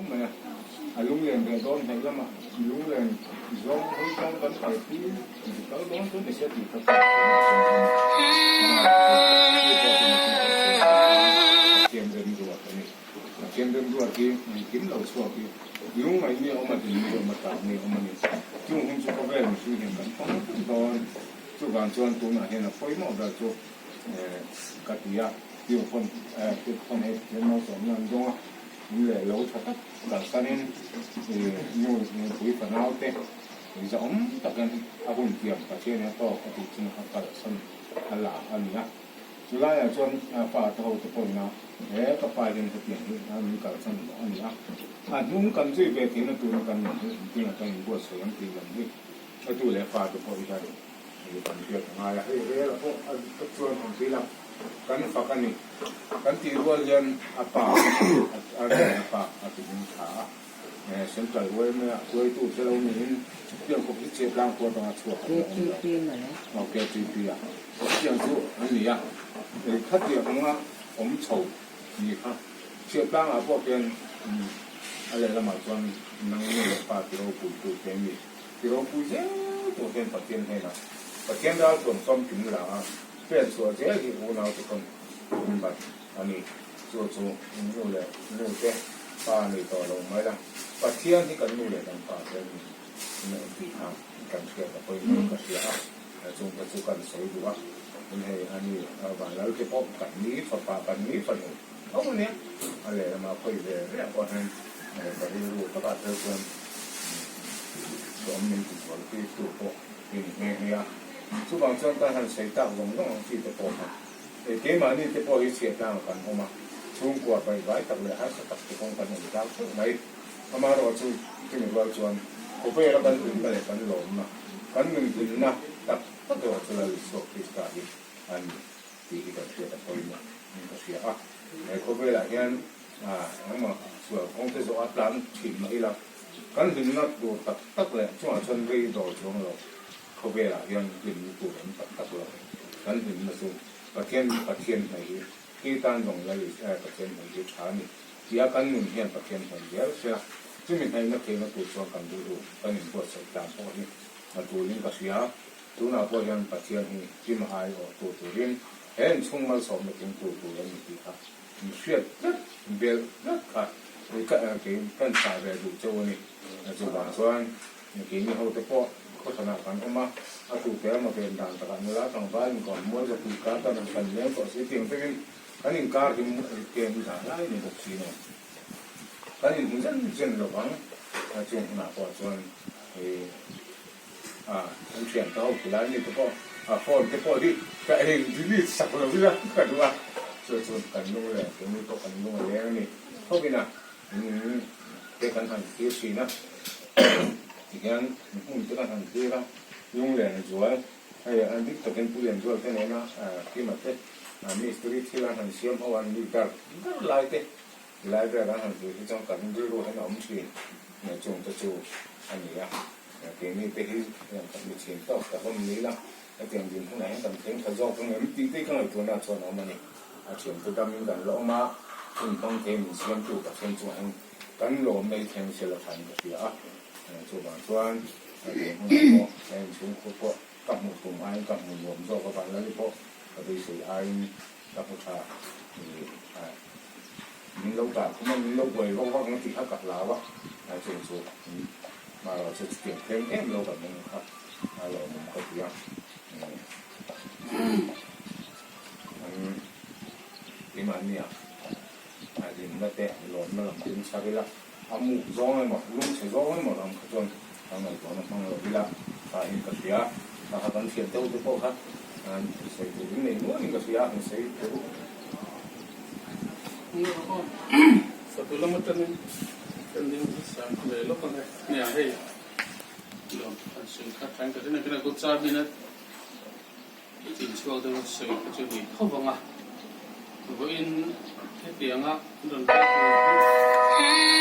mai a, a lunglen reh dawn hnaih lamah lunglen zawng hawi zawng kan kalpui kal dawn chu ni se tih kha chu Pathian remruat a ni. Pathian remruat hi engkim lo chhuak hi lungngaih mi a awm a, hlim mi a awm a, tlak mi a awm a ni. Chung hun chu khawvel mihring hian kan hmang vek dawn. Chuvang chuan tunah hian a pawimawh ber chu ka ti a, Piuphon Piuphon hei Pathian malsawmna an dawng a, in leh lo tha tak kalsanin nu nupui fanaute zahawm takin a hun tiam Pathianin a tawk a tih chunga a kalsan a la a ni a. Chulaiah chuan fa te ho te pawhin a he ka pa hian hetiang hi min kalsan a ni a, a hnung kan zui ve theihna turin kan nun hi engtin a kan inbuatsaih ang tih lam hi A tu leh fa te pawh hian i kan hriat a ngai a, hei rel pawh a dik tak chuan han ti ila kan fak a ni. Kan tih rual hian a pa a rian a pa a ti hming tha a, Central yma ah hruaitu te lo niin chutiang khawp hi chhiat tlang khua atanga chhuak an la awm lo. Aw KTP ah chutiang chu an ni a, khatiang anga awm chho ni kha chhiat tlangah pawh khian a lehlamah chuan nang nu leh pa ti ropuitu te an ni. Ti ropui zel tur hian Pathian hnenah Pathian ral tuam famkim la a, pen chhuah zel hi unau te pawn an bat a ni. Chu chu nu leh nu te pa nei tawh lo mai la, Pathian hi kan nu leh kan pa te an ni in tih kha kan hriat a pawimawh ka hria a, chung te chu kan sawi duh a, in hei a ni Vanlal te pawh kan ni fapa kan ni fanu tho a nia, a lehlamah khawi ve ve pawh hian ka rilru takah phei chuan Sawm min ti zual tir tu pawh i ni nghe nghe a. Chuvang chuan kan han sawi tak zawng zawng ang chi te pawh kha hei keimahni te pawh hi chhiat tlangah kan awm a, chhungkua paihvai tak leh harsa tak te pawh kan awm tlang theuh mai. Amaherawh chu chumi rual chuan khawvela kan hlimna leh kan lawmna, kan nun hlimna tak tak erawh chu Lal Isua Krista hi a ni tih hi kan hriat a pawimawh in ka hria a. He khawvelah hian engmaw sual kawng te zawh a tlan thin mah ila, Kan hlimna tur tak tak leh chungah chuan rei dawr chuang lo khawvelah hian hlimna tur awm tak tak lo. Kan hlimna chu Pathian Pathian hnaih hi khi tan zawng lal Israel Pathian hnaih hi tha a ni tia kan nun hian Pathian hnaih zel sia. Chumi hnaihna theihna tur chuan kan rilru kan inbuatsaih tlan pawh hi a tulin ka hria. Tunah pawh hian Pathian hi kim ai awh tur turin he inchhung malsawmna tling tur tur a ni tih kha In hriat tlat bel tlat kha ka kei kan chah ve duh chauh a ni. Chuvang chuan keini ho te pawh khawthlanah kan awm a, a tu te emaw ven dan takah nula tlangval inkawm mual zapui kar tan an kan leng tawh si tiang takin kan inkar hi ken zah lai ni bawk si nen kan inhmu zen zen lo vang. Chung hunah pawh chuan hei a an thian ta ho khilai mi te pawh a phone te pawh hi ka eng delete sak lo ila ka duh a, chu chu kan lung leh keini pawh kan lung a leng a ni khawpin a te kan han thlir thin a tihian hmun te kan han thlir a lunglen a zual hei a dik takin Pu Lianzual te nena Kima te mistiri thil an han siam ho an ni dar dar lai te Tilai vel an han tih hi chuan kan rilru hian a awm thin chung te chu a ni a, keini te hi hian kan mi chhin tawk ta hlawm ni ila, hetiang din hunah hian kan thleng tha zawk ang em tih te hi ka ngaihtuahna chuan a awm a ni. A thiante damin kan la awm a, hun hmang thei min siamtu Pathian chungah hian kan lawmna hi thleng sel a thain ka hria a, chuvang chuan a din hunah pawh he inchhungkhur pawh ka hmuh tum aiin ka hmu nuam zawk avang lali pawh ka beisei aiin Ka hmu tha i min lo dah khum a, min lo buai vak vak ang tih kha ka hlau a, chu chu marawh chu chutiang thleng em lo kan awm kha a lawmawm ka ti a. Keimahnia a hlimna te lawmna lam chu in chhar ila, a muk zawng emaw lungchhe zawng emaw lam kha chuan ka ngaihtuahna hmang lo ila tha in ka hria, kha kha kan thian deuh te pawh kha an sawi tur in nei nual in ka hria an sawi tur. Satu lam atangin kan ding sang ve lawk ang e. Nia hei lawm an sawi kha thain ka hria nakin a kut char min a chin chhuak deuh a sawi kha chu ni tho vang a. Vawiin hetianga rawn kal tur hi.